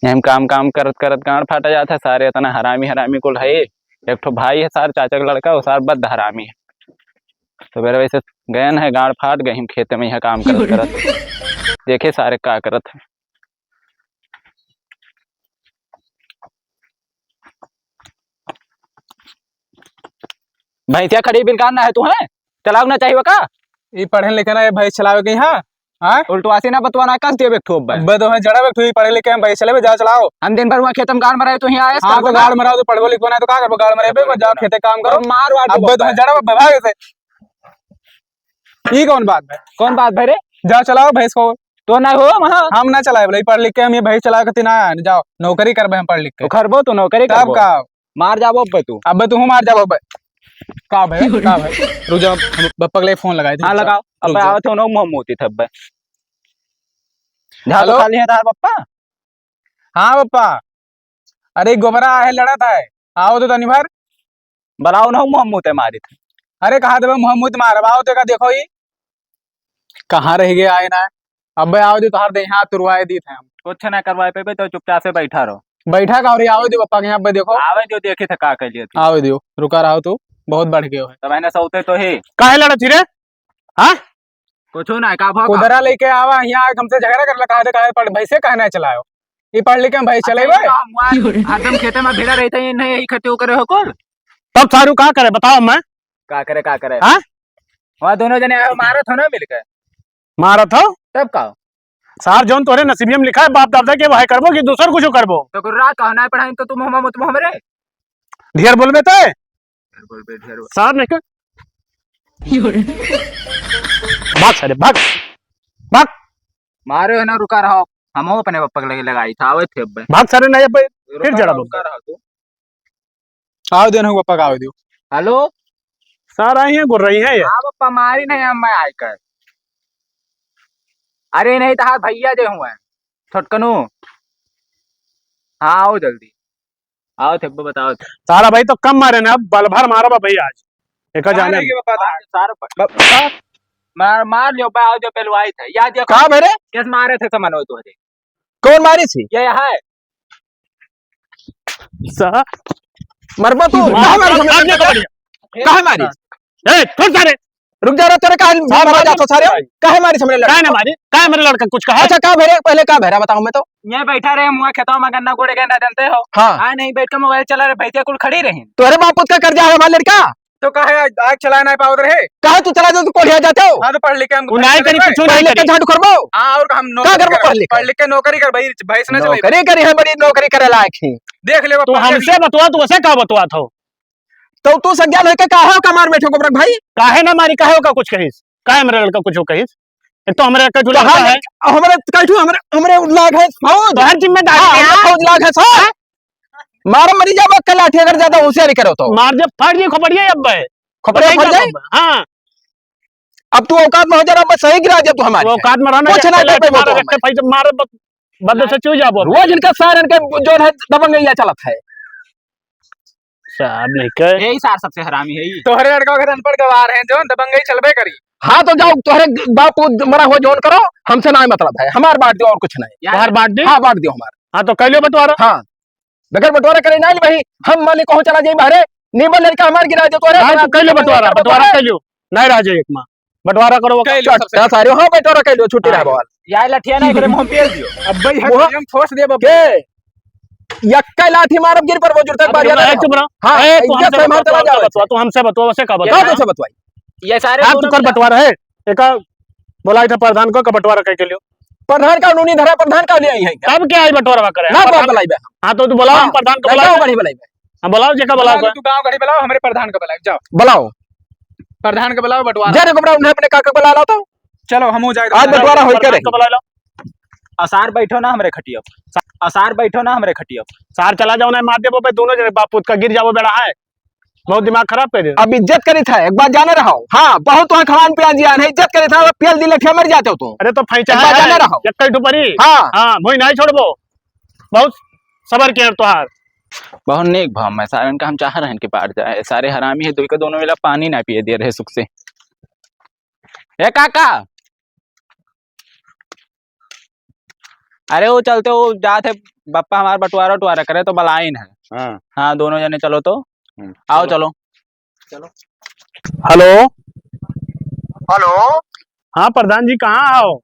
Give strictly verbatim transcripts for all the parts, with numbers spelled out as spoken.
यही में काम, काम करत, करत गांड फाटा जात है। सारे इतना हरामी, हरामी कुल है। एक ठो भाई है सार, चाचा का लड़का, वो सार बद हरामी है। तो मेरे वैसे गयन है, गांड फाट गए हम खेते में, यहाँ काम करत, करत। देखे सारे का करत है। भैंसिया खड़ी बिलकान ना है तू, हैं? चलाओ ना चाहिए का? ई पढ़े लिखे ना, ये भैंस चलावे के यहाँ, हाँ? उल्टवासी ना बतवा ना, कस देवे एक ठो अब्बे। अब्बे तो है जड़ा एक ठो, ई पढ़े लिखे हम भैंस चलावे, जाओ चलाओ। हम दिन भर वहाँ खेत में गाड़ मराए, तू यहाँ आए, हाँ, तो गाड़ मराओ, तो पढ़बो लिखबो ना, तो का करबो? गाड़ मराए पे, जाओ खेते काम करो। मार वार अब्बे तो है जड़ा, अब्बे भाग से। ई कौन बात है? कौन बात भाई रे? जाओ चलाओ भैंस को। तो ना हो वहाँ। हम ना चलाए बोले, पढ़ लिख के हम ये भैंस चलावे खातिर ना आए, जाओ नौकरी करबे हम पढ़ लिख के। तो करबो तो नौकरी तब करबो। का? मार जाबो अब्बे तू। अब्बे तू हूँ मार जाबो अब्बे। का भाई, का भाई? रुक जा, हम बप्पा के लिए फोन लगाए थे, हाँ, रुक जा, लगाओ। रुक अब्बे जा। आवत हो ना, मुँह मोती थे अब्बे। जा तो हेलो? खाली है तार बप्पा। हाँ बप्पा, अरे गोबरा आहे लड़त है, आओ तो तनी भर। बुलाओ ना, मुँह मुँह ते मारित है। अरे कहा देबे मुँह मुँह ते मारब, आओ तो का देखो ही। कहाँ रह गए आए ना, अब्बे आओ दे तोहार देह हाथ तुरवाए दीत है हम। कुछ ना करवाए पेबे तो चुपचाप से बैठा रहो। बैठा का और आओ दे बप्पा के यहाँ अब्बे देखो। आवे जो देखी थे का कह लिया तू। आओ दियो, रुका रहो तू, बहुत बढ़ गयो है। तब है ना सौते तो ही। काहे लड़त ही रे? हाँ? कुछो ना, का भा का? कुदरा लेके आवा, यहाँ आके हमसे झगड़ा करला, कहा दे, कहा दे, पढ़, भैंसे काहे ना चलायो? ई पढ़ लिख के हम भैंस चलेबे? का हुआ? हरदम खेते में भिड़ा रहते हैं, नहीं यही खेती करे हो कुल? तब सारू का करे, बताओ मैं? का करे, का करे? हाँ? वहाँ दोनों जने आए, मारत हो ना मिलके? मारत हो? तब का? सार जौन तोरे नसीबिया में लिखा है, बाप दादा के वही करबो कि दूसर कुछ करबो? तो गुर्रा कहना है पढ़ाई तो तुम हम, तुम हमरे? ढेर बोलबे ते? ढेर बोलबे, ढेर बोल। सार नहीं कर। भाग सारे, भाग, भाग। मारे है ना, रुका रहो, हम अपने पप्पा के लगे लगाई था, आवे थे अब। भाग सारे, नहीं अब फिर रुका जड़ा रहो, बोल। रुका रहो तू। आओ देन हो पप्पा का, आओ दियो। हेलो। सार आई हैं, गुर्रई हैं ये। हाँ पप्पा, मारी नहीं हम, मैं आइकर। अरे नहीं तो हाँ भैया जे हुए छोटकनू। हाँ आओ जल्दी। आओ थे, बताओ थे। सारा भाई तो कम मारे ना, अब बल भर मारा बा भाई आज। एका जाने। सारे के बता। सारे प-, ब-, मार, मार लियो बा, आओ जो पेलवाई थे। याद ये का भाई रे? केस मारे थे समन हो तो रे। कौन मारी थी? ये है। सा-, मरबा तू, मार, काहे मारी मार, सामने मार, लड़का? मार, काहे मारी? ए, छोड़ सारे। रुक जा रे, तेरे काहे साहब, मारा मार जातो सारे? भाई। काहे मारी सामने लड़का? काहे ना मारी? काहे मेरे लड़का कुछ कहा? अच्छा, का भेरे, पहले का भेरा बताओ मैं तो। ये बैठा रहे, मुआ खेतवा में गन्ना गोड़े गए ना जानते हो? हाँ। हाँ, नहीं बैठ के मोबाइल चला रहे, भैंसिया कुल खड़ी रही। तोहरे बाप पुत का कर्जा है हमारे लड़का? तो काहे आज, आज चला नहीं पावत रहे? काहे तू चला दे, तू कोढ़िया जाते हो? हाँ, तो पढ़ लिख के हम वो नहीं करी, कुछ नहीं पढ़ लिख के करी। झाड़ू करबो? हाँ, और हम का नौकरी करबो कर, पढ़ लिख के? पढ़ लिख के नौकरी कर, भाई, भैंस ना चले। नौकरी करी है, बड़ी नौकरी करे लायक ही। देख ले तू बप्पा, देख हमसे ले। बतवा, तू उसे का बतवा था? तो तू सज्ञान होके काहे ओका मार बैठो गोबरक भाई? काहे ना मारी, काहे ओका कुछ कहिस? काहे मेरे लड़का कुछ कहिस? एक तो हमरे कई ठो तो लड़का हम, है। हमरे कई ठो हमरे, हमरे लाग है फौज। तो हर जिम्मेदारी हाँ, है। हमरे फौज लाग है सर। हाँ? मार मरी जाबो कल लाठी अगर ज्यादा होशियारी करो तो। मार दे, फाड़ दे खोपड़िया अब भाई। खोपड़िया बताइए फाड़ जाए? अब, हाँ। अब तू औकात में हो जा रहा, बस सही गिरा जब तू हमारे। औकात में रहना, कुछ एक ना लाठी कर पाएबो मार, तो एक हमें। फाइट मार, बस बंद से चुई जाबो। रोज इनका सार इनके जो है दबंगैया चलत है। सार नहीं कहे। यही सार सबसे हरामी है ये। तोहरे लड़का के अनपढ़ गवार हैं, जो दबंगई चलबे करी। हाँ, तो जाओ, तोहरे बाप पूत मरा हो जोन करो, हमसे ना मतलब है, हमार बांट दियो और कुछ नहीं। यार बाहर बांट दे। हाँ, बांट दियो हमार। हाँ, तो कह लियो बंटवारा। हाँ, बगैर बंटवारा करे ना भाई, हम मालिक कहूँ चला जाई बाहरे, नीमन लड़का हमार गिरा दे तोहरे। हाँ, तो कह लियो बंटवारा, बंटवारा कह लियो। नहीं रह जाए एक माँ। बंटवारा करो, कह लियो सबसे चट्टा सारे, हाँ, बंटवारा कह लियो, छुट्टी हाँ। रहे बवाल। यार लठिया नहीं करे, मुंह पेल दियो। अब भाई हट, हम ठोस देब अब। के? यक्का लाठी मारब, गिर पर वो जुड़ तक अब बाजार चुप रहो, में। चुप रहो। हाँ, ए, तू इज्जत हमसे से मार बतवा, चला हमसे जाओ। बतवा, तू हमसे बतवा, वैसे का बतवा? क्या कैसे बतवाई? ये सारे हाँ, तू दोनों कर बंटवारा है। एक बोलाई था प्रधान को, का बंटवारा कह के लियो। प्रधान का उन्होंने धरा, प्रधान का ले आई है क्या? तब क्या आई बंटवारा करे? ना, प्रधान बुलाई बे। हाँ, तो तू बुलाओ, हाँ, प्रधान को बुलाओ। गाँव गढ़ी बुलाई बे। हाँ, बुलाओ, जेका बुलाओ बुलाओ, का। तू गाँव गढ़ी बुलाओ, हमरे प्रधान को बुलाओ, जाओ। बुलाओ। प्रधान को बुलाओ, बंटवारा। जा रे गोबरा, उन्हें अपने काका को बुला ला तो। चलो, हम हो जाए आज बंटवारा होई के रही। बुला लो। असार बैठो ना हमरे खटिया पर। असार बैठो ना हमरे खटिया पर। सार चला जाओ ना, मार देबो बे, दोनों जने बाप पूत का गिर जाबो बेड़ा है। बहुत दिमाग खराब कर दे। अब इज्जत करी था, एक बार जाने रहो। हाँ, बहुत वहाँ खवान पियान जियान है, इज्जत करी था, अब पियल दी लठिया मर जाते हो तुम। अरे तो फैंचा एक बार है, जाने रहो। एक कई ठो परी। हाँ। हाँ, भोई नहीं छोड़बो। बहुत सबर किया तोहार। बहुत नेक भाव में सारन का हम चाह रहे हैं कि पार जाए। सारे हरामी है, दुई का दोनों वेला पानी ना पिए दे रहे सुख से। ए काका, अरे वो चलते, वो जात है बप्पा हमार बंटवारा उटवारा करे तो बलाइन है। हाँ। हाँ, दोनों जने चलो तो। हम्म, आओ, चलो। चलो। चलो। हेलो। हेलो। हाँ प्रधान जी, कहाँ आओ?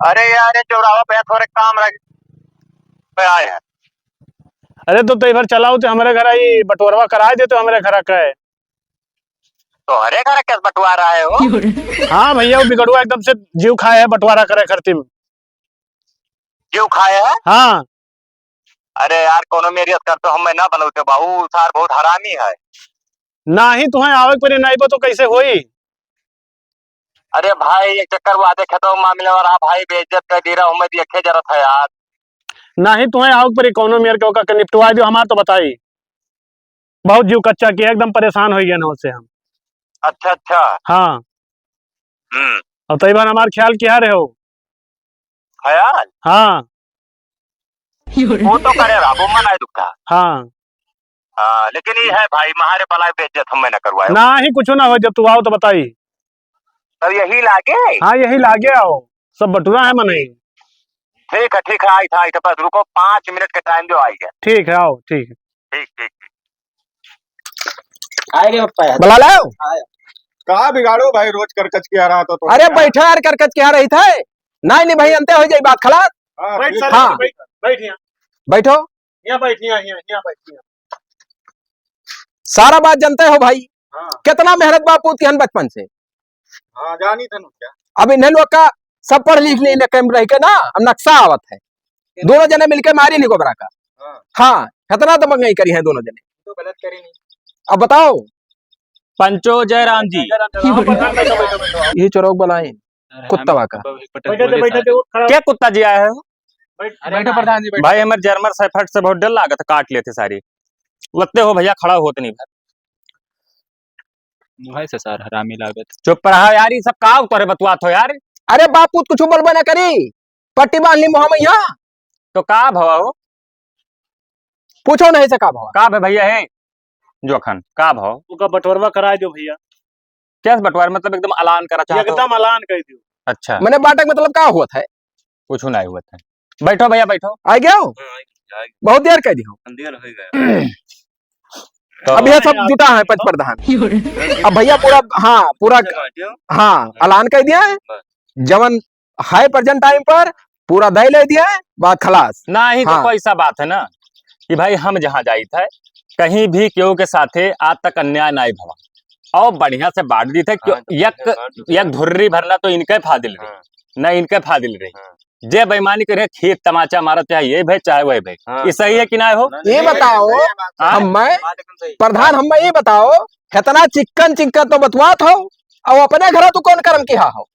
अरे यार, ये चौराहा पे थोड़े काम रह पे आए हैं। अरे तो, तो एक बार चलाओ तो हमरे घर आई, बंटवारवा कराए दे तो हमरे घर का है। तोहरे घर के बंटवारा है हो? हाँ भैया, वो बिगड़ुआ एकदम से जीव खाए है बंटवारा करे खातिर। जीव खाए है? हाँ। अरे यार, कोनो मेहरियत कर तो हमें ना बनौते बाबू, सार बहुत हरामी है। नाही, तुहें आवे के पड़ी, नहीं बा तो कैसे होई? अरे भाई, एक चक्कर वो आधे खेतों में मामले वाला भाई बेइज्जत कर दी रहा, हमें देखे जरूरत है यार। नाही, तुहें आवे के पड़ी, कोनो मेर के ओका के निपटवा दियो, हमार तो बताई। बहुत जीव कच्चा किया, एकदम परेशान हो गए ना उससे हम। अच्छा, अच्छा। हाँ। हम्म। और तई बार हमार ख्याल किया रहे हो? ख्याल? हाँ। वो तो करे रहा, वो मना दुखा। हाँ। हाँ, लेकिन ये है भाई, मारे बलाई बेइज्जत हमें ना करवाए। नाही, कुछ ना हो, जब तू आओ तो बताई। तब यही लागे? हाँ, यही लागे आओ, सब बटुरा है मनई। ठीक है, ठीक है, आई था, आई था, बस रुको, पाँच मिनट के टाइम दो, आई है। ठीक है, आओ, ठीक है। ठीक, ठीक, ठीक। आए रे पप्पा यार। बुला लाओ। आए। का बिगाड़ो भाई, रोज करकच के आ रहा था तो अरे यार। बैठो यार, करकच के आ रही था। नाही, नाही भाई, अंते हो जाई बात खलास। हाँ, बैठ ठीक सारे, है। हाँ। बैठ, बैठ यहाँ। बैठो। यहाँ बैठ, यहाँ, यहाँ, यहाँ बैठ, यहाँ। सारा बात जानते हो भाई। हाँ। कितना मेहनत बापू किहन बचपन से। हाँ, जानी थन क्या? अब इन्हें लोग का सब पढ़ लिख ले, लेकिन रह के ना, अब नक्शा आवत है। दोनों जने मिलके मारी नहीं गोबरा का। हाँ। हाँ, इतना दबंगई करी है दोनों जने। तो गलत करी नहीं। अब बताओ। पंचो जयराम जी। जयराम जी, हाँ, प्रधान, बैठो, बैठो, बैठो। ये चौराहा बुलाए। अरे, कुत्ता हमें वाका। बैठे थे, बैठे थे, उठ खड़ा। क्या कुत्ता जी आया है? बैठ-, अरे बैठो ना। प्रधान जी, बैठो। भाई, हमारे जर्मन शेफर्ड से बहुत डर लागत है, काट लेते सारी। लगते हो भैया, खड़ा होत नहीं भाई। मुँह से सार हरामी लागत। चुप रहा यार, ये सब का तोरे बतुआत हो यार? अरे बापू, कुछ बोलबे ना करी, पट्टी बांध ली मुँह में यहाँ। तो का भवा हो? पूछो नहीं से का भवा। का भे भैया है? जोखन, का भवा? ओका बंटवारवा कराए दो भैया। क्या बंटवार, मतलब एकदम अलान करा चाहत हो? एकदम अलान कर दो। अच्छा। मने बाटक मतलब का होत है? कुछ नहीं होत है। बैठो भैया, बैठो। आ गया हो? हाँ, आ गया, आ गया। बहुत देर कर दी हो। देर हो गया। तो अब यह सब जुटा है पंच प्रधान। अब भैया पूरा, हाँ, पूरा, हाँ, अलान कर दिया है। बस। जवन है present time पर पूरा दे ले दिया है, बात खलास। नाही, तो हाँ। कोई सा बात है ना कि भाई हम जहाँ जाइत है, कहीं भी केहू के साथे आज तक अन्याय नाही भवा। और बढ़िया से बांट दी थे, क्यों हाँ, तो एक, बढ़िया बांट दो। एक धुर्री भरना तो इनके फादिल रही, हाँ। ना इनके फादिल रही। हाँ। जे बेईमानी करे, खेत तमाचा मारत, चाहे ये भाई, चाहे वह भाई। हाँ। ये सही है कि ना हो? ना, ये नहीं, बताओ, सही बात है। हाँ? हम मैं, बात एकदम सही। प्रधान, हम मैं ये बताओ, इतना चिक्कन चिक्कन तो बतवात हो, और अपने घर तू कौन कर्म किहा हो?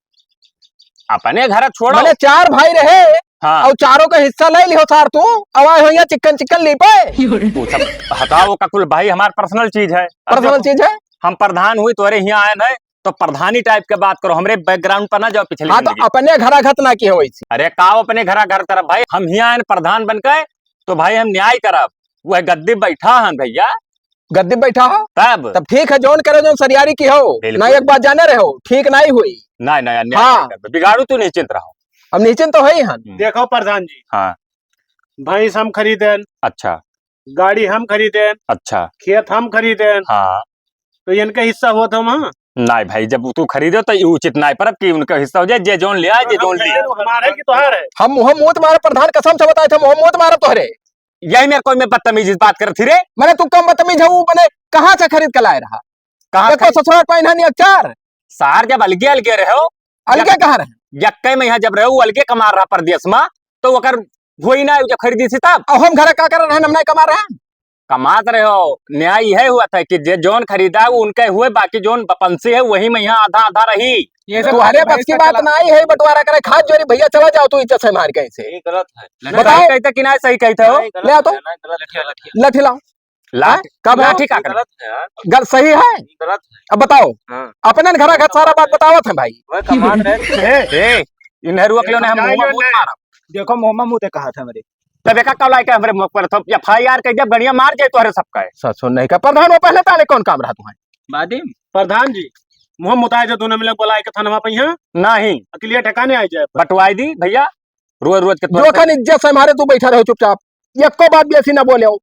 अपने घर छोड़ो। मने चार भाई रहे, हाँ। और चारों का हिस्सा ले लिहो सार तू, और आए हो यहाँ चिक्कन चिक्कन ली पे। वो सब हटाओ, का कुल भाई हमार personal चीज है। अब personal देखो, चीज है? हम प्रधान हुई, तोरे यहाँ आए हैं, तो प्रधानी type के बात करो, हमरे background पर ना जाओ पिछली हाँ, तो जिंदगी। अपने घरा घत ना किहो वैसे। अरे का अपने घरा घर तरफ भाई, हम यहाँ आए प्रधान बन के, तो भाई हम न्याय करब। वह गद्दी बैठा हन भैया। गद्दी बैठा हो? तब? तब ठीक है, जौन करे जौन सरियारी किहो। बिल्कुल। ना एक बात जाने रहे हो, ठीक नहीं हुई। नहीं, नहीं, अन्याय हाँ। नहीं करबे। बिगाड़ू तू निश्चिंत रहो। अब निश्चिंत तो है ही हन। हम्म। देखो प्रधान जी। हाँ। भैंस हम खरीदेन। अच्छा। गाड़ी हम खरीदेन। अच्छा। खेत हम खरीदेन। हाँ। तो इनका हिस्सा होत हम, हाँ? नाहीं भाई, जब तू खरीदे तो ये उचित नाहीं परत कि उनका हिस्सा हो जाए, जे जौन ले आए, जे हाँ, जौन ले आए। हमारा है कि तोहार है? हम मुँह मुँह तुम्हारे प्रधान कसम से बताए थे, मुँह मुँह तुम्हारे तोहरे। यही मेरे कोई में बदतमीजी बात करत थी रे। मने तू कम बदतमीज है, वो मने कहाँ से खरीद के लाए रहा? कहाँ देखो खरीद? ससुराल पाइन है नहीं अचार। सार जब अलगे अलगे रहे हो, अलगे यक-, कहाँ रहे? यक्के में यहाँ जब रहे हो, अलगे कमा रहा परदेस में, तो ओकर होई ना, जब खरीदी थी तब। अब हम घर का कर रहे हैं, हम नहीं कमा रहे हैं। कमात रहे हो, न्याय यह हुआ था कि जे जौन खरीदा है, वो उनके हुए, बाकी जौन बपंसी है, वही में यहाँ आधा आधा रही। ये सब तुम्हारे बस की बात नहीं है, बंटवारा करे, खात जोरी, भैया चला जाओ, तू इज्जत से मार के ऐसे। ये गलत है। बताओ। सही कहते कि नहीं, सही कहते हो? नहीं, गलत ले आओ तो। है, नहीं, गलत है, गलत है। लठी लाओ। लाठी, हाँ? कब है? लाठी का ये करना? गलत है यार। गल-, सही है? ये गलत है। अब बताओ। हाँ। अपने घर का सारा बात बतावत है भाई। वह कमाल है। ए, ए, इन्हें रुक लो ना, हम मुंह में मुंह मारब। देखो, मुंह में मुंह ते कहा था मेरे। तब एका कौला के हमरे मुंह पर थोप, F I R कह दिया, बढ़िया मार जाए तोहरे सबका है। ससुर नहीं का। प्रधान, वो पहले ताले कौन काम रहा तुम्हारे? बादी। प्रधान जी, मुंह मुताए जो दोनों मिले बुलाए के थाना पे यहाँ। नहीं। अकेले ठिकाने आ जाए। बंटवाई दी भैया। रोज रोज के तोर जोखन इज्जत से हमारे तू बैठा रहो चुपचाप, एको बात भी ऐसी ना बोले हो।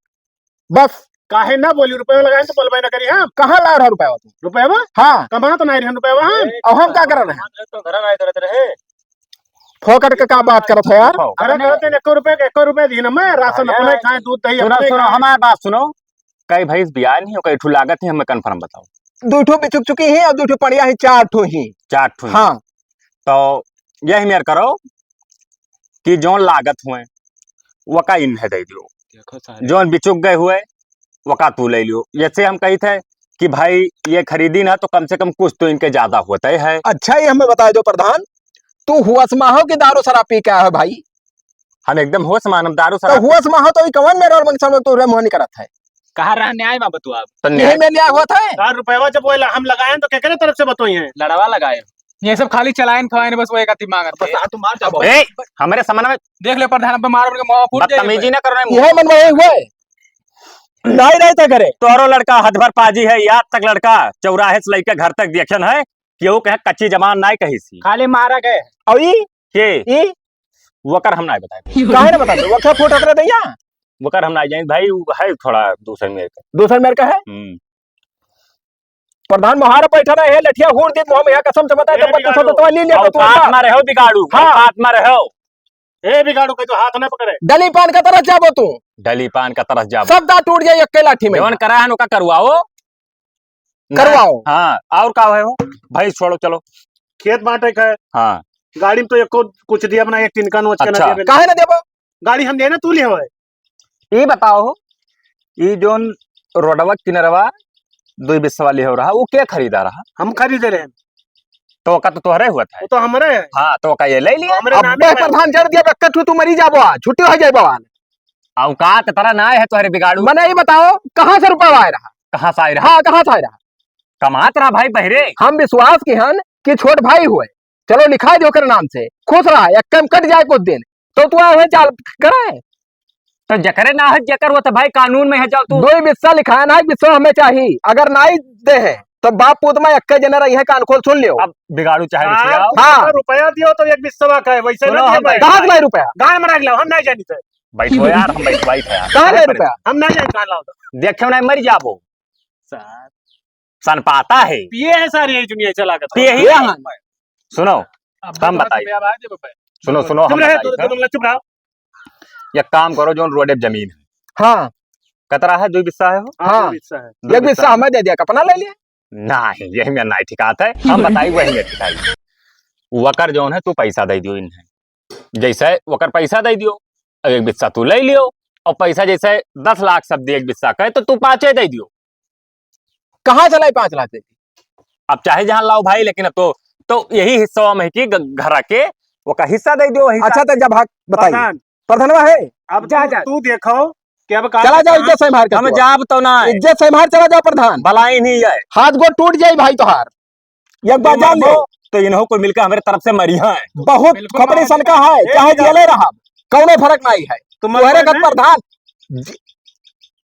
बस। काहे ना बोली? रुपया लगाए तो बोलबे ना करी हम। कहाँ ला रहा रुपया तू? रुपया? हाँ। कमा तो नहीं रहे रुपया हम। और हम का कर रहे हैं? तो घर ना करत रहे। फोकट के का बात करत है यार? अरे करत हैं, एको रुपया के एको रुपया दी ना मैं, राशन अपने खाए, दूध दही सुनो, अपने सुनो, खाए। हमार बात सुनो। कई भैंस बियान ही, कई ठू लागत ही, हमें confirm बताओ। दू ठू बिचुक चुकी ही और दू ठू पड़िया ही, चार ठू ही। चार ठू ही। हाँ। तो यही मेर करो कि जौन लागत हुए, वका इन्हें दे दियो। देखो सारे। जौन बिचुक गए हुए, वका तू ले लियो। जैसे हम कही थे कि भाई ये खरीदी ना, तो कम से कम कुछ तो इनके ज्यादा होता ही है। अच्छा, ये हमें बता दो प्रधान, तू हुआ समाहो कि दारू शराब पी के आया है भाई? हम एकदम होश मान, हम दारू तो शराब हुआ समाहो तो ई कवन मेरा और मंगसन में तू रे मुंह नहीं करत है? कहाँ रहा न्याय में बतुआ? तो यही न्याय में न्याय होत है? यार, रुपया जब वो हम लगाए तो केकरे तरफ से बतोई है? लड़वा लगाए। ये सब खाली चलाइन खवाइन बस वो एक अति मांगत बस है। आ, तू मार जा ए, हमरे समन में देख ले प्रधान, अब मार उनके मुंह फूट जाए। बदतमीजी ना करो, नहीं मुंह। यह मन में हुआ है। नहीं रहता करे। तोरो लड़का हद भर पाजी है, याद तक लड़का चौराहे से लेके घर तक देखन है, केहू कहे कच्ची जबान नाय कही सी। खाली मारा गए। और ई? के? ई? वकर हम नाय बताए। काहे ना बताए? वकर फोटो करे दैया? वकर हम नाय जाइन भाई, वो है थोड़ा दूसर मेर का। दूसर मेर का है? हम्म। प्रधान मोहार बैठा रहे, लठिया हूर दिन मुंह में, कसम से बताए तो ए, पच्चीस सौ बिगाड़ू। तो ले लिया तो तू औकात मा रहो बिगाड़ू, हाँ। औकात मा रहो। ए बिगाड़ू, कहीं तो हाथ ना पकड़े। डली पान का तरस जाबो तू। डली पान का तरस जाबो। सब दांत टूट जाए एक के लाठी में। जवन करा है, ओका करवाओ। करवाओ। हाँ, और का है हो? भाई छोड़ो, चलो। खेत बांटे का है। हाँ। गाड़ी में तो एको कुछ दिया बना, एक टिनका नोच के ना अच्छा। दिया बना। काहे ना देबो? गाड़ी हम देना, तू ले हवे। ई बताओ हो, ई जोन रोडवा किनरवा दुई बिस्सा वाली हो रहा, वो के खरीदा रहा? हम खरीदे रहे। तो ओका तो तोहरे हुआ था। वो तो हमरे है। हाँ, तो ओका ये ले लिया। हमरे नामे अब्बे पे। प्रधान जड़ दिया, बक्का तू, तू मरी जाबो आज, छुट्टी हो जाए बवाल। औकात तरा ना है तोहरे बिगाड़ू। मने ई बताओ, कहाँ से रुपया आए रहा? कहाँ से आए रहा? हाँ, कहाँ से आए रहा? कमात रहा भाई बहिरे। हम विश्वास किहन कि छोट भाई हुए, चलो लिखाइ दियो ओकरे नाम से, खुश रहा, एक काम कट जाए कुछ दिन, तो तू आए हुए चाल करे। तो जकरे ना है, जकर वो तो भाई कानून में है, जाओ तू। दो ही बिस्सा लिखाए ना, एक बिस्सा हमें चाहिए, अगर नाई दे है तो बाप पूत में एक जने रही है, कान खोल सुन लियो। अब बिगाड़ू चाहे हाँ, रिसियाओ। हाँ। रुपया दियो तो एक बिस्सा का है, वैसे सुनो, ना दिए हम भाई। कहाँ से लाई रुपया? गाय मरा गया, हम नहीं जानी थे। बैठो यार, हम बैठवाई थे यार। कहाँ ले रुपया? हम नहीं जाए कहाँ लाओ तो। देखो ना, मर जाबो। सर। सन पाता है। पिए है सारी ये दुनिया चला के। पिए ही पिए है। हैं। सुनो, अब हम तो बताई। रुपया आ जाए, रुपया। सुनो, सुनो, चुप हम रहे, बताई तू, था। तू, तू चुप रहो। एक काम करो, जोन रोडे पे जमीन है। हाँ। कतरा है, दो बिस्सा है हो? हाँ, हाँ। दो बिस्सा है। दो एक बिस्सा बिस्सा है। हमें दे दिया, कपना ले लिया। नहीं, यही में नहीं ठिकात है, हम बताई वही में ठिकाई। वकर जोन है, तू पैसा दे दियो इन्हें। जैसे ओकर पैसा दे दियो, अब एक बिस्सा तू ले लियो, और पैसा जैसे दस लाख सब दिए एक बिस्सा कहे, तो तू पाँचे दे दियो। कहाँ से लाई पाँच लाख दे दी? अब चाहे जहाँ लाओ भाई, लेकिन अब तो, तो यही हिस्सा में है कि ग-, घरा के ओका हिस्सा दे दियो, वही अच्छा, तो जब हक बताइए। प्रधान। प्रधानवा है? अब जा, तू, जा। तू देखो कि अब का चला जाओ, इज्जत से मार के हम तू। जाब तो ना। इज्जत से मार चला जाओ प्रधान। भलाई नहीं है। हाथ गोड़ टूट जाई भाई तोहार। एक बात जान ले। तो इन्हों को मिलकर हमारे तरफ से मरी है। बहुत बिल्कुल खपड़ी सन का है, ए, चाहे बिल्कुल। जेले रहा, कौनो फर्क नहीं है। तो तुम्हारे घर प्रधान,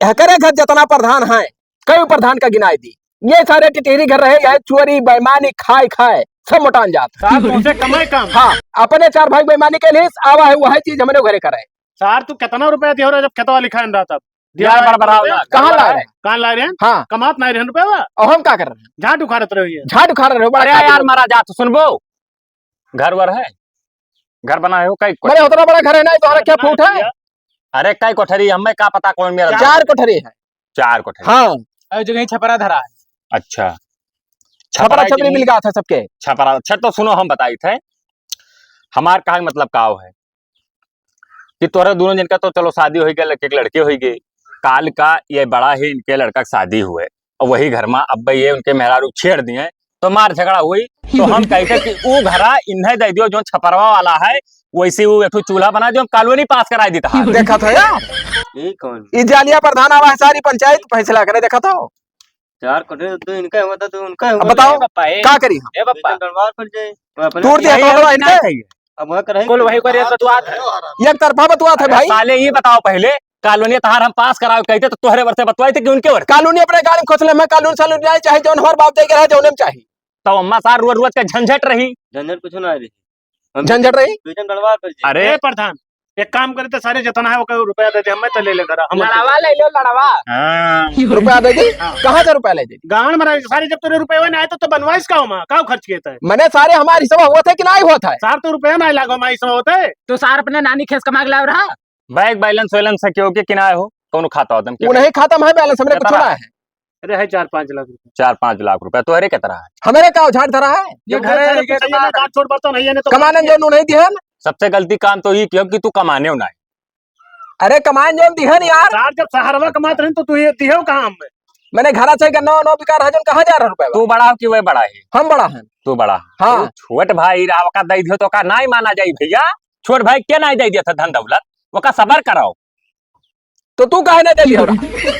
हकरे घर जितना प्रधान है, कई प्रधान का गिनाई दी। ये सारे टिटेरी घर रहे, यह चोरी, बेईमानी, खाए, खाए, सब मोटान जात। साहब, तुमसे कमाए काम। हाँ, अपने चार भाई बेईमानी के लिए आवा है, वही चीज हमने घरे करे। सार, तू कितना रुपया दियो रे, जब खेतवा लिखाइन रहा तब? यार, बड़बड़ाओ ना। कहाँ ला रहे? कहाँ ला रहे हैं? हाँ। कमात नहीं रहे रुपया बा? और हम का कर रहे हैं? झाट उखाड़त रहे हो ये। झाट उखाड़ रहे हो, बड़ा अरे का यार, बोल रहे हो? मारा जा, तो सुनबो। घर वर है? घर बनाए हो, कई कोठरी? अरे, उतना बड़ा घर है ना, तो हमारा क्या फूट है? अरे, कई कोठरी, हमें का पता कौन मेरा घर? चार कोठरी है। चार कोठरी। हाँ। अरे, जगह ही छपरा धरा है। अच्छा। छपरा छपरा छपरी की मिल गया था सबके। छपरा, अच्छा, तो सुनो, हम बताई थे। हमार कहा मतलब का है? कि तोहरे दोनों जन का तो चलो शादी होई गई, लड़के के लड़के होई गए, काल का ये बड़ा ही इनके लड़का के शादी हुए और वही घर में अब ये उनके मेहरारू छेड़ दिए, तो मार झगड़ा हुई। तो हम कहते कि ऊ घरा इन्हें दे दियो जो छपरवा वाला है, वैसे वो एक ठो चूल्हा बना दियो, हम कॉलोनी पास कराई देता है। देखा था यार, ये कौन? ये जालिया प्रधान आवा है, सारी पंचायत फैसला करे, देखा था। चार कोठरी तो इनका हुआ था, तो उनका अब हुआ बताओ, नहीं, पापा, ए। का करी हम? ए, पापा। बेटा, डंडवार पड़ जाए। वो अपने तोड़ दिया, यही तोड़ है, दिया इनका। अब वहाँ कराई कुल वही करे, बतुआत है। एक तरफा बतुआत है अरे भाई। साले, ये बताओ पहले, कॉलोनी तहार हम पास कराओ कहते तो तोहरे वर से बतवाई थे कि उनके वर से? कॉलोनी अपने गाड़ी में खोस ले, मैं कॉलोनी सालोनी नहीं चाहे, जौन हमार बाप दे के रहा, जौने में चाहे। तो अम्मा सार रोज रोज का झंझट रही। झंझट कुछ ना रही। हम झंझट रही। दुई जन डलवा कर जी। अरे ए प्रधान, एक काम करे तो सारे जितना है ओकर रुपया दे दे, हमें तो ले ले धरा, हम लड़वा ले लो, लड़वा। हाँ। रुपया दे दी? हाँ। कहाँ से रुपया ले दी? गांड मरा, सारे जब तोरे रुपया ना आए तो, तो बनवाइस का होमा, का खर्च किए थे? मने सारे हमार हिस्सा होत है कि नाहीं होत है? सार तो रुपया ना लागो, हमार हिस्सा होत है। तो सार अपने नानी खेस कमा के लाव रहा? बैंक बैलेंस वैलेंस है क्यों कि, कि ना हो? कौनो खाता होता है? वो नहीं खाता में है बैलेंस, हमरे कुछ ना है। अरे है चार पाँच लाख रुपया। चार पाँच लाख रुपया तोहरे के तरह है? हमरे का झाट धरा है? ये जो घर है, घर है, ये तो घर है। छोड़ बर्तन है, ये नहीं तो कमाने जो नहीं दिहन। सबसे गलती काम तो ये कियो कि तू कमाने हो ना। अरे कमाने जो दिहन यार। सार जब सहरवा कमात रहन तो तू ये दिहो काम में। मैंने घरा चाहिए नौ नौ बिकार है, जन कहाँ जा रहा रुपया? तू बड़ा हो कि वह बड़ा है? हम बड़ा हैं। तू बड़ा। हाँ। तू छोट भाई रहा, ओका दे दियो तो का नाहीं माना जाई भैया? छोट भाई के नाहीं दे दिया था धन दौलत? ओका सबर कराओ। तो तू काहे ना देली हो रहा?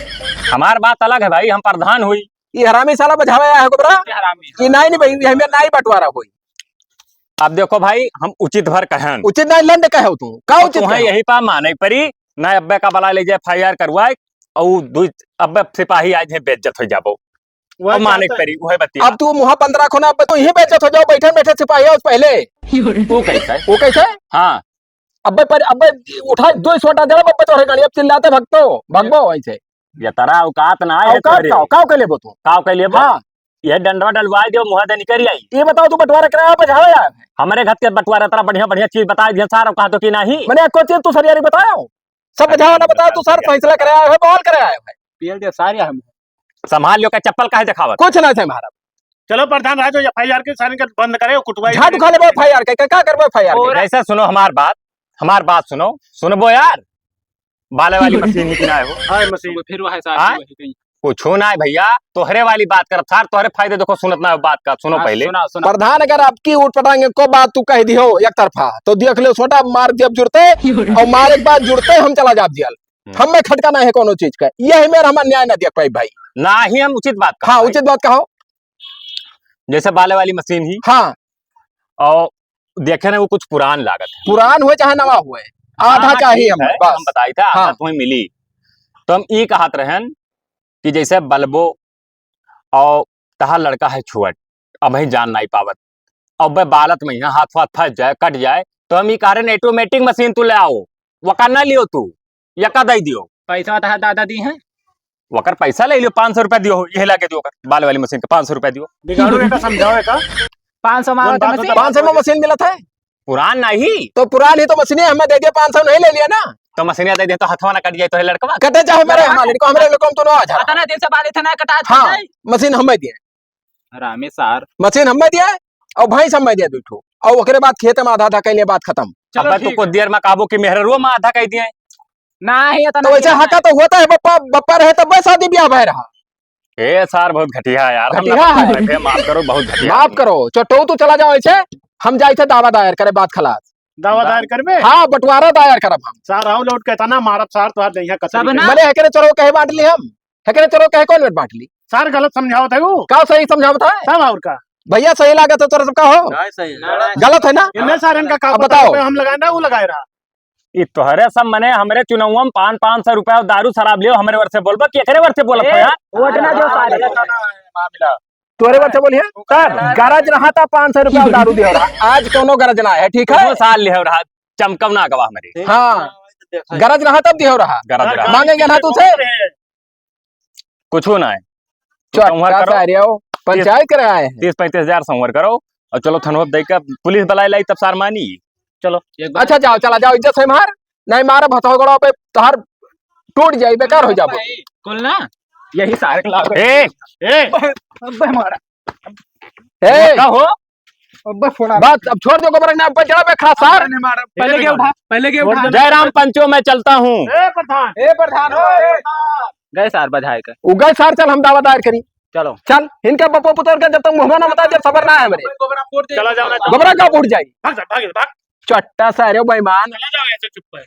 हमार बात अलग है भाई, हम प्रधान हुई। ये हरामी साला बझावे आया है गोबरा। ये हरामी। ये नाहीं, नाहीं भाई, ये हमें नाहीं बंटवारा हुई। अब देखो भाई, हम उचित भर कहन। उचित नाहीं, लंड कहे हो तू। का अब उचित तुहें कहे हो? यही पा माने परी, ना अब्बे का बला ले जाए, F I R करवाए, और दू अब्बे सिपाही आज है, बेइज्जत हो जाबो। वह और माने चाहता है। परी, वह बतिया। अब तू मुँह बंद रखो ना, अब तो यहीं बेइज्जत हो जाओ, बैठे बैठे सिपाही है उस पहले। वो कैसे? वो कैसे? हाँ। अब्बे पर, अब्बे उठा, दो सोटा दे, अब्बे तोहरे गाड़ी, अब चिल्लाते भगतो, भगबो ऐसे। ये तारा औकात ना है औकात तोहरे। का, काव के लेबो तू? काव के लेबो? हाँ। ये डंडवा डलवाई दियो, मुँह दे निकल आई। ये बताओ, तू बंटवारा कराया, बझावा यार? हमरे घर के बंटवारा, तारा बढ़िया, बढ़िया चीज बताई दिया सार, कहा तो कि नाहीं? मने एको चीज तू सरियारी बताओ, सब बझावा ना बताओ, तू सार फैसला कराया है, बवाल कराया है। पीएल दे सारे हम। संभाल लियो, का चप्पल काहे देखावत? कुछ ना संभारब। चलो प्रधान राजो, F I R के सारे के बंद करे, कुटवाई झाट उठा लेबो F I R के, का, का करबो F I R के? जैसे सुनो हमार बात, हमार बात सुनो, सुनबो यार। बाले वाली मशीन ही कि ना हो? हाँ, मशीन। फिर वह साहब हाँ? वही कहीं। कुछो ना है भैया, तोहरे वाली बात करत सार, तोहरे फायदे देखो, सुनत ना हो बात का, सुनो हाँ, पहले। सुना, सुना। प्रधान, अगर अबकी ऊट पटांग को बात तू कह दिहो एक तरफा, तो देख लो, छोटा मार दियब जुड़ते, और मारे के बाद जुड़ते हम चला जाब जेल। हम्म। हमें खटका ना है कोनो चीज का, यही मेर हम अन्याय ना देख पाई भाई। ना ही हम उचित बात कहा हाँ, भाई। उचित बात कहो। जैसे बाले वाली मशीन ही। हाँ। और देखे ना, वो कुछ पुरान लागत है। पुरान हुए चाहे नवा हुए, आधा हाँ, हाँ, चाहिए ठीक हमें, है, बस। हम बताई था, आधा हाँ। तुम्हें मिली। तो हम ई कहत रहन कि जैसे बलबो और तहार लड़का है छुअट, अबहीं जान नाहीं पावत, अब बालत में यहाँ हाथ वाथ फंस जाए, कट जाए, तो हम ई कह रहे हैं, automatic मशीन तू ले आओ, वका ना लियो तू, यका दे दियो। पैसा तहार दादा दी हैं? वकर पैसा ले लियो, पाँच सौ रुपया दियो, यही लाके दियो, बाल वाली मशीन का पाँच सौ रुपया दियो। बिगाड़ू बेटा, समझाओ एका। पाँच सौ मांगो तो मशीन। पाँच सौ में मशीन मिलत है? पुरान नहीं। तो पुरान ही तो मशीन है, हमें दे दिया, पाँच सौ नहीं ले लिया ना। तो मशीन दे दिया तो हथवा ना कट जाए तो है लड़कवा। कटे चाहे मेरे, हमारे लड़को, हमारे लड़को हम तो ना आ जा। इतना दिन से बाली थे ना कटा हाँ, जाए। मशीन हमें दिए। हरामी सार। मशीन हमें दिए और भैंस हमें दिए दू ठो। और ओकरे बाद खेत में आधा आधा कैले, बात खत्म। चलो अबे तो ठीक कुछ है। देर में कहबो कि मेहररुआ में आधा कह दिए। ना ही इतना तो वैसे नहीं हका है। तो होता है, बप्पा, बप्पा रहे तब शादी ब्याह भय रहा। ए सार बहुत घटिया है यार, हम घटिया ना है। भे, माफ करो, बहुत घटिया माफ है। करो, चटो तू चला जाओ ऐसे, हम जाए थे दावा दायर करे, बात खलास। दावा दावा? दायर करबे? हाँ, बंटवारा दायर करब हम। सार आओ लौट के इतना मारब सार, तोहार जइहा कतरी सब ना। मने हेकरे चोरो कहे बांट ली हम, हेकरे चोरो कहे कौन बांट ली? सार गलत समझावत है वो। का सही समझावत है? तब और का? भैया सही लागत है तोरा सबका हो? नहीं सही। गलत है ना? इन्हें सारन का का अब पता बताओ। रुपया हम लगाए ना, वो लगाए रहा। ई तोहरे सब मने हमरे चुनाव में पाँच, पाँच सौ रुपया दारू शराब लियो, हमरे वर से बोलबा, केकरे वर से बोलत हो ए, यार? वोट ना दो सारे। मामला। तोहरे वर से बोलिए। तब गरज रहा था पाँच सौ रुपया दारू दियो रहा। आज कोनो गरज ना है, ठीक है? वो साल लियो रहा, चमकब ना गवा हमरे। हाँ। गरज रहा तब दियो रहा। गरज रहा। मांगेंगे ना तुझसे। कुछ ना है। तू चुप, संवर का करो। सारे हो? पंचायत करे आए हैं। तीस पैंतीस हजार संवर करो और चलो थनवा दे के पुलिस बुलाए लाई तब सार मानी। चलो। एक बार अच्छा जाओ, चला जाओ, इज्जत से मार। नहीं मारब हथौगड़ा पे तोहार टूट जाई, बेकार हो जाबो। कुल ना, यही सारे के लागो। ए, ए। अब्बे मारा। ए। का हो? अब्बे फोड़ा। बस अब छोड़ दो, गोबर ना पे चढ़ा पे खड़ा सार। पहले के उठा, पहले के उठा। जय राम पंचो, मैं चलता हूँ। ए प्रधान। ए प्रधान हो, ए प्रधान। गए सार बजाए के। उ गए सार, चल हम दावा दायर करी। चलो। चल, इनका बपो पुतोर के जब तक मुहमा ना बता, जब सबर ना है हमरे। चला जाओ ना। गोबरा का उठ जाई। भाग जा, भाग जा, भाग। चट्टा सारे बेईमान। चला जाओ ऐसे चुप है।